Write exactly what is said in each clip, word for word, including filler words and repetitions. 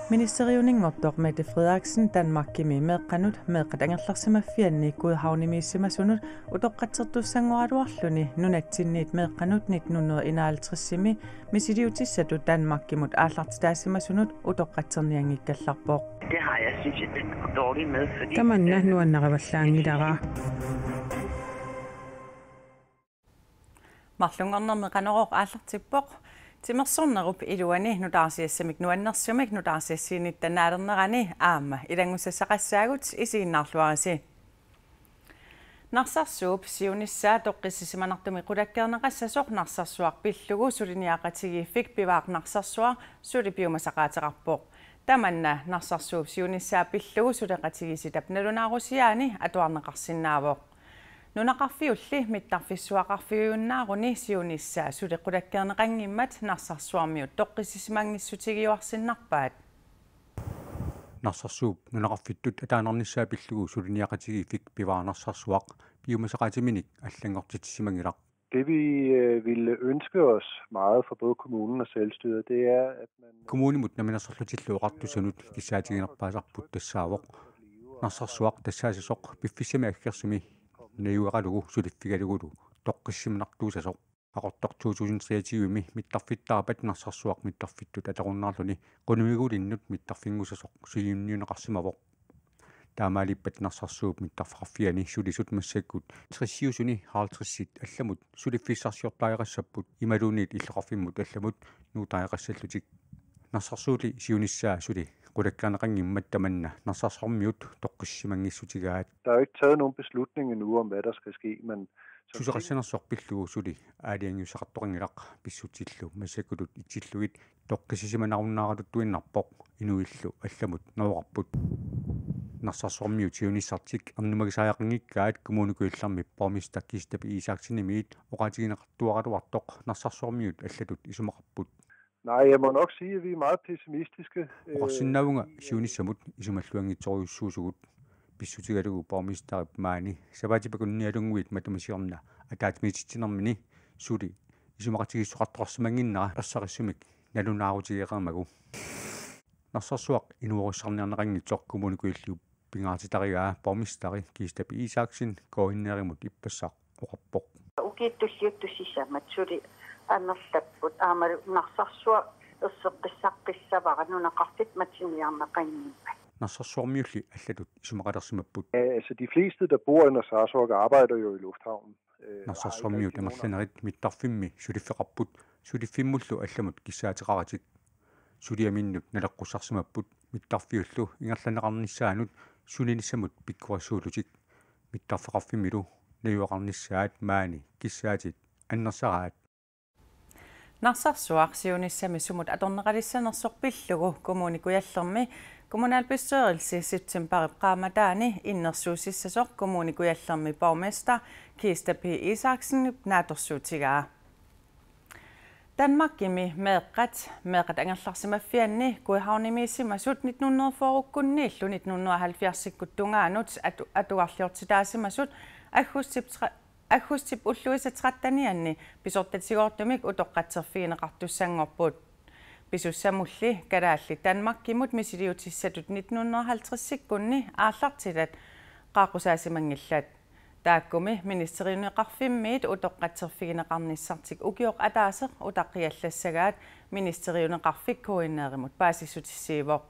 Ministeriuninngortoq Mette Frederiksen Danmarkimi meeqqanut meeqqat angerlarsimaffianni Godhavnimiissimasunut utoqqatsertussanngoraluarluni nunatsinniit meeqqanut nitten hundrede enoghalvtredsimi misiliutissatut Danmarkimut aallartitaassimasunut utoqqatsernianngikkallarpoq. Det har jeg, synes jeg, det er dårligt med, fordi... Tamanna nuannarivallaanngilara. Marlunngornermi Qanorooq aallartippoq. Timersornerup iluani nutaarsiassamik nuannersumik nutaarsiassiinitta naalernerani aamma ilanngussasaqassaagut, isiginnaarluarisi. Narsarsuup siunissaa toqqissisimanartumik qulakkeerneqassasoq Narsarsuaq pillugu suliniaqatigiiffik Bevar Narsarsuaq suli piumasaqaateqarpoq. Tamanna Narsarsuup siunissaa pillugu suleqatigiissitap nalunaarusiaani atuarneqarsinnaavoq. Nunaqarfiulli mittarfissuaqarfiujunnaaruni siunissaa suli qulakkeerneqanngimmat Narsarsuarmiut toqqissisimanngissutigiuarsinnarpaat. Narsarsuup nunaqarfittut ataanarnissaa pillugu suliniaqatigiiffik Bevar Narsarsuaq piumasaqaatiminik allanngortitsissimanngilaq. Det vi øh, ville ønske os meget for både kommunen og selvstyret, det er, at man... Kommunimut namminersorlutillu oqartussanut kissaatiginerpaasarput tassaavoq Narsarsuaq tassaassasoq piffissami aggersumi najugaqalugu suliffigalugulu toqqissisimanartuussasoq. Qaqortoq to tusind treogtyve-mi mittarfittaarpat Narsarsuaq mittarfittut atorunnaarluni qunumigulinnut mittarfinngussasoq sujunniunneqarsimavoq. Taamaaliippat Narsarsuup mittarfeqarfiani sulisut massakkut tressiusuni halvtredsit allamut suliffissarsiortariaqassapput imaluunniit illoqarfimmut allamut nuuttariaqassallutik. Narsarsuulli siunissaa suli qulakkeerneqanngimmat tamanna Narsarsuarmiut toqqissisimanngissutigaat. Der er jo ikke taget nogen beslutning endnu om, hvad der skal ske, men... Suseqassanersoq pillugu suli aalajangiussaqartoqanngilaq, pissutsillu massakkutut itsillugit toqqissisimanarunnaaraluttuinnarpoq, inuillu allamut nooqarput. Narsarsuarmiut siunissartik ernumagisariaqanngikkaat Kommune Kujallermi borgmester Kista P. Isaksenimiit oqaatigineqartuaraluartoq Narsarsuarmiut allatut isumaqarput. Nej, jeg må nok sige, at vi er meget pessimistiske. Oqarsinnaavunga siunissamut isumalluanngitsorujussuusugut, pissutigalugu borgmesterip maani sapaatip akunnialunnguit matuma siorna ataatsimiititsinermini suli isumaqatigiissoqartoqarsimannginnera ersarissumik nalunaarutigereermagu. Narsarsuaq inuerissarniarneqanngitsoq Kommune Kujalliup pingaartitarigaa borgmesteri Kista P. Isaksen K N R-imut ippassaq oqarpoq. Ukiut tulliuttut sisamat suli amerlapput, aammalu Narsarsuaq erseqqissaqqissavara nunaqarfiit matiniarneqanngimmat. Narsarsuarmiulli allatut isumaqalersimapput. Ja, altså, de fleste, der bor i Narsarsuaq, arbejder jo i lufthavnen. Narsarsuarmiut amerlanerit mittarfimmi suliffeqarput, suliffimmullu allamut kissaateqaratik. Suliaminnut naleqqussarsimapput mittarfiullu ingerlanneqarnissaanut sulinissamut pikkorissuullutik. Mittarfeqarfimmilu najugaqarnissaat maani kissaatit annersaraat. Narsarsuaq siunissami sumut atorneqalissanersoq pillugu Kommune Kujallermi kommunalbestyrelse septembarip qaammataani innersuussissasoq Kommune Kujallermi borgmester Kista P. Isaksenip naatsorsuutigaa. Danmarkimi meeqqat, meeqqat angerlarsimaffianni Godhavnimiissimasut nitten hundrede fyrrekkunniillu nitten hundrede halvfjerdsikkut tungaanut atu-, atugarliortitaasimasut aggustip tre-, aggustip ulluisa trettenianni pisortatigoortumik utoqqatserfigineqartussanngorput. Pisussamulli kalaallit Danmarkimut misiliutissatut nitten hundrede halvtredsikkunni aallartitat qaaqqussaasimanngillat. Taakkumi ministeriuneqarfimmiit utoqqatserfigineqarnissartik ukioq ataaseq utaqqiallassagaat ministeriuneqarfik K N R-imut paasissutissiivoq.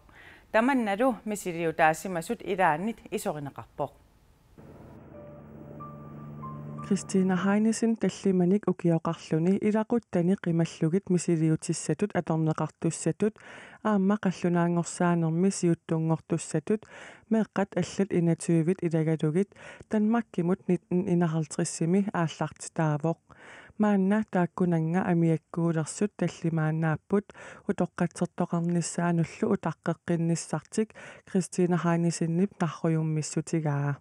Tamannalu misiliutaasimasut ilaannit isorineqarpoq. Christine Heinesen tallimanik ukioqarluni ilaquttani qimallugit misiliutissatut atorneqartussatut aamma qallunaanngorsaanermi siuttunngortussatut meeqqat allat enogtyvit ilagalugit Danmarkimut nitten enoghalvtredsimi aallartitaavoq. Maanna taakkunannga amiakkuulersut tallimaannaapput utoqqatsertoqarnissaanullu utaqqeqqinnissartik Christine Heinesenip narrujummissutigaa.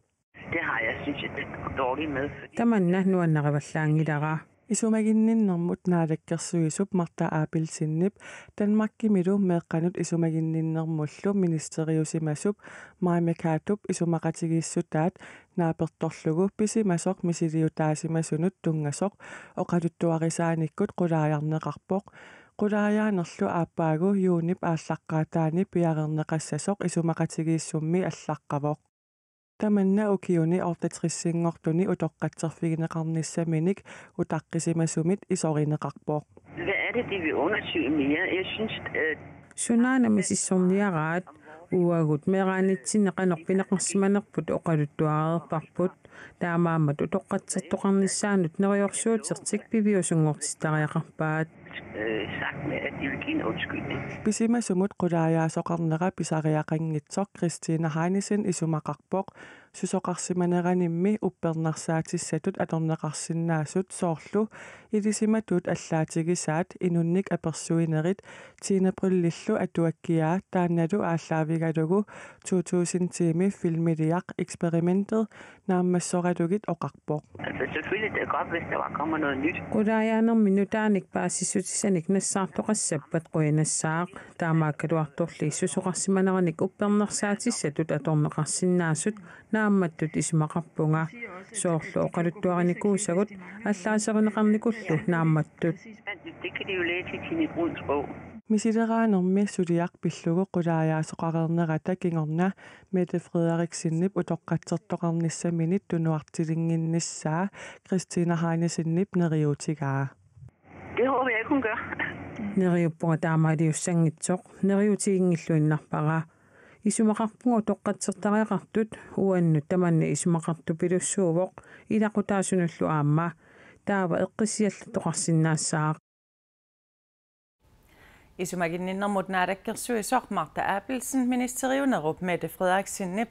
Det har jeg, synes jeg, det er dårligt med, fordi... Tamanna nuannarivallaanngilara. Isumaginninnermut naalakkersuisup Martha Abelsenip Danmarkimilu meeqqanut isumaginninnermullu ministeriusimasup Mai Mercadup isumaqatigiissutaat naapertorlugu pisimasoq misiliutaasimasunut tunngasoq oqaluttuarisaanikkut qulaajarneqarpoq. Qulaajaanerlu aappaagu juunip aallaqqaataani piareerneqassasoq isumaqatigiissummi allaqqavoq. Tamanna ukiuni otteogtresinngortuni utoqqatserfigineqarnissaminik utaqqisimasumit isorineqarpoq. Hvad er det, de vil undersøge mere? Jeg synes, at Sunaana misissorniaraat? Uagut meeraanitsinni qanoq pineqarsimanerput oqaluttuareerparput. Taamaammat utoqqatsertoqarnissaanut neriorsuutertik piviusunngortittariaqarpaat. Øh, sagt med, at de vil give en undskyldning. Pisimasumut qulaajaasoqarnera pisariaqanngitsoq Christine Heinesen isumaqarpoq. Susoqarsimaneranimmi uppernarsaatissatut atorneqarsinnaasut soorlu ilisimatut allaatigisaat, inunnik apersuinerit, Tine Bryllillu atuakkiaa, taannalu aallaavigalugu to tusind tiimi filmiliaq Eksperimentet naammassoralugit oqarpoq. Altså selvfølgelig, det er godt, hvis der var kommer noget nyt. Qulaajaanermi nutaanik paasissutissanik nassaartoqassappat qujanassaaq. Taamaakkaluartorli susoqarsimaneranik uppernarsaatissatut atorneqarsinnaasut naammattut isumaqarpunga. Soorlu oqaluttuarinikuusagut allaaserineqarnikullu naammattut. Det kan de jo læse i Tine Brunds bog. Misileraanermi suliaq pillugu qulaajaasoqareernerata kingorna Mette Frederiksenip utoqqatsertoqarnissaminit tunuartilinnginnissaa Christine Heinesenip neriuutigaa. Det håber jeg ikke, hun gør. Neriuppunga taamaaliussanngitsoq, neriuutiginngilluinnarpara. Isumaqarpunga utoqqatsertariaqartut, uannut tamanna isumaqartupilussuuvoq, ilaqutaasunullu aamma. Taava eqqissiallattoqarsinnaassaaq. Isumaginninnermut naalakkersuisoq Martha Abelsen ministeriunerup Mette Frederiksenip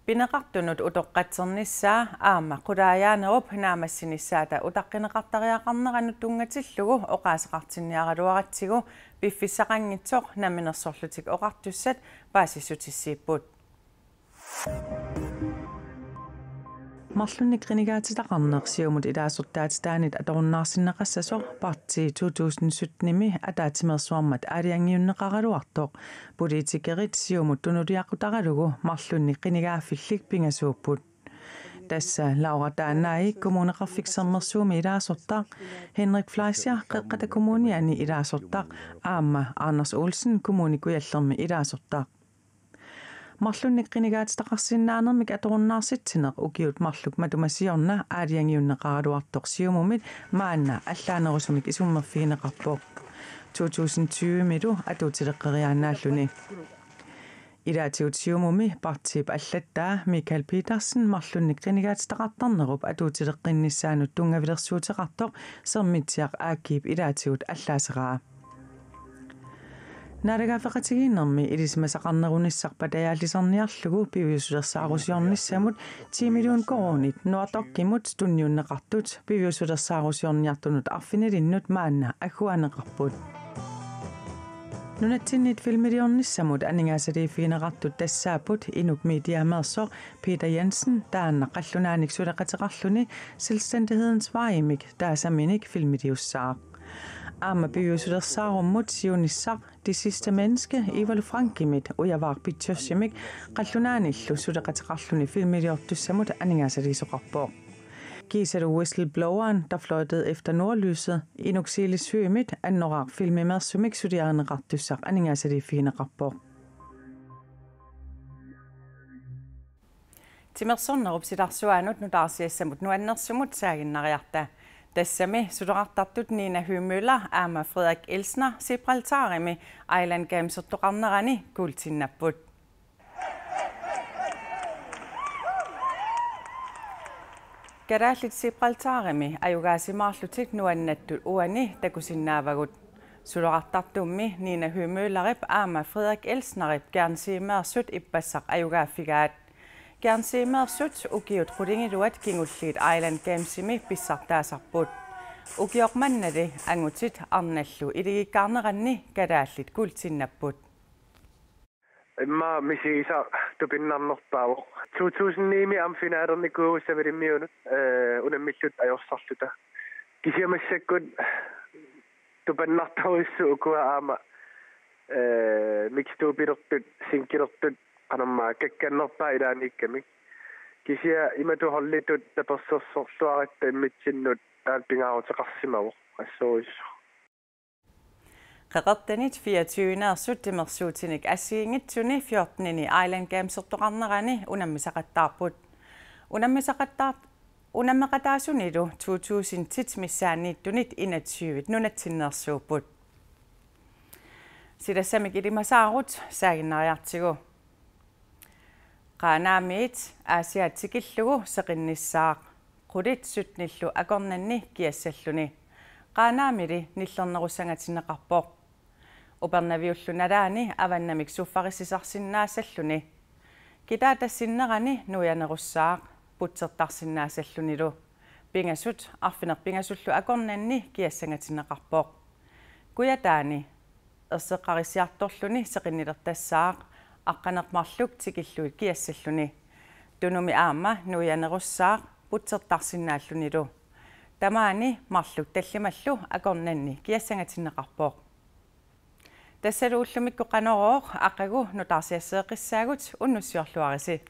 pineqartunut utoqqatsernissaa aamma qulaajaanerup naammassinissaata utaqqineqartariaqarneranut tunngatillugu oqaaseqartinniaraluaratsigu piffissaqanngitsoq Namminersorlutik Oqartussat paasissutissiipput. Marlunnik qinigaatitaqarneq Siumut ilaasortaatitaanit atorunnaarsinneqassasoq partii to tusind syttenimi ataatsimeersuarmat aalajangiunneqaraluartoq politikerit Siumut tunuliaqutaralugu marlunnik qinigaaffillit pingasuupput. Tassa Laura Taanai Kommuneqarfik Sermersuumi ilaasortaq, Henrik Fleischer Qeqqata Kommuniani ilaasortaq aamma Anders Olsen Kommune Kujallermi ilaasortaq. Marlunnik qinigaatitaqarsinnaanermik atorunnaarsitsinneq ukiut marluk matuma siorna aalajangiunneqaraluartoq Siumumit maanna allaanerusumik isummerfigineqarpoq. To tusind tyvemilu atuutileqqeriaannaalluni. Ilaatigut Siumumi partiip allattaa Michael Petersen marlunnik qinigaatitaqartarnerup atuutileqqinnissaanut tunngavilersuuteqartoq Sermitsiaq A G-p ilaatigut allaaseraa. Naalagaaffeqatigiinnermi ilisimasaqarnerunissaq patajaallisarniarlugu piviusulersaarusiornissamut ti million koruunit NordOkimut tunniunneqartut piviusulersaarusiorniartunut arfinilinnut maanna agguaaneqarput. Nunatsinnit filmiliornissamut aningaasaliiffigineqartut tassaapput Inuk Mediameersoq Peter Jensen, taanna qallunaanik suleqateqarluni Selvstændighedens Vejimik taasaminik filmiliussaaq. Aamma piviusulersaarummut siunissaq Det sidste menneske Ivalu Frankimit Ujavaaq Picturesimik qallunaanillu suleqateqarluni filmiliortussamut aningaasaliisoqarpoq. Kiisalu Whistlebloweren, der fløjtede efter nordlyset, Inuk Silis Høeghimit Annoraaq filmimeersumik suliarineqartussaq aningaasaliiffigineqarpoq. Timersornerup silarsuaanut nutaarsiassamut nuannersumut saaginnariarta. Tassami suleqartartut Nina Høgh Møller aamma Frederik Elsner Gibraltarimi Island Gamesertoqarnerani guldinnapput. Kalaallit Gibraltarimi ajugaasimaarlutik nuannattut uani takusinnaavagut. Suleqartartummi Nina Høgh Møllerip aamma Frederik Elsnerip Guernseyimeersut ippassaq ajugaaffigaat. Guernseyimeersut ukiut qulingiluat kingulliit Island Gamesimi pissartaasarput. Ukioq mannali angutit arnallu iligikkaarneranni kalaallit guldinnapput. Immaqa misigisaq tupinnarnerpaavoq. To tusind ni-mi aamma finalernikuuvugut Savalimmiunut, eh, unammilluta ajorsarluta. Kisianni massakkut tupannartorujussuuvoq ukua aamma, eh, mixtuupilertut, sinkilertut, qanormaa kakkannerpaat ilaanniikkamik. Kisianni imatut holditut tapersersorluaratta immitsinnut taanna pingaaruteqarsimavoq, assorujussuaq. Qeqertanit fireogtyveneersut timersuutinik assigiinngitsuni fjortenini Island Gamesertoqarnerani unammisaqattaarput. Unammisaqattaart-, unammeqataasunilu to tusindit missaanniittunit enogtyvet nunatsinneersuupput. Silassamik ilimasaarut saaginnariartigu. Qaanaamiit Aasiaat tikillugu seqinnissaaq. Qulit syttenillu akornanni kiassalluni. Qaanaamili nillernerussangatinneqarpoq. Upernaviullu nalaani avannamik suffarissisarsinnaassalluni. Kitaata sinnerani nuianerussaaq putsertarsinnaasallunilu. Pingasut arfineq-pingasullu akornanni kiassangatinneqarpoq. Kujataani erseqqarissiartorluni seqinnilertassaaq aqqaneq-marluk tikillugit kiassalluni. Tunumi aamma nuianerussaaq putsertarsinnaallunilu. Tamaani marluk tallimallu akornanni kiassangatinneqarpoq. Tassalu ullumikkut Qanorooq, aqagu nutaarsiasseeqqissaagut, unnussiorluarisi.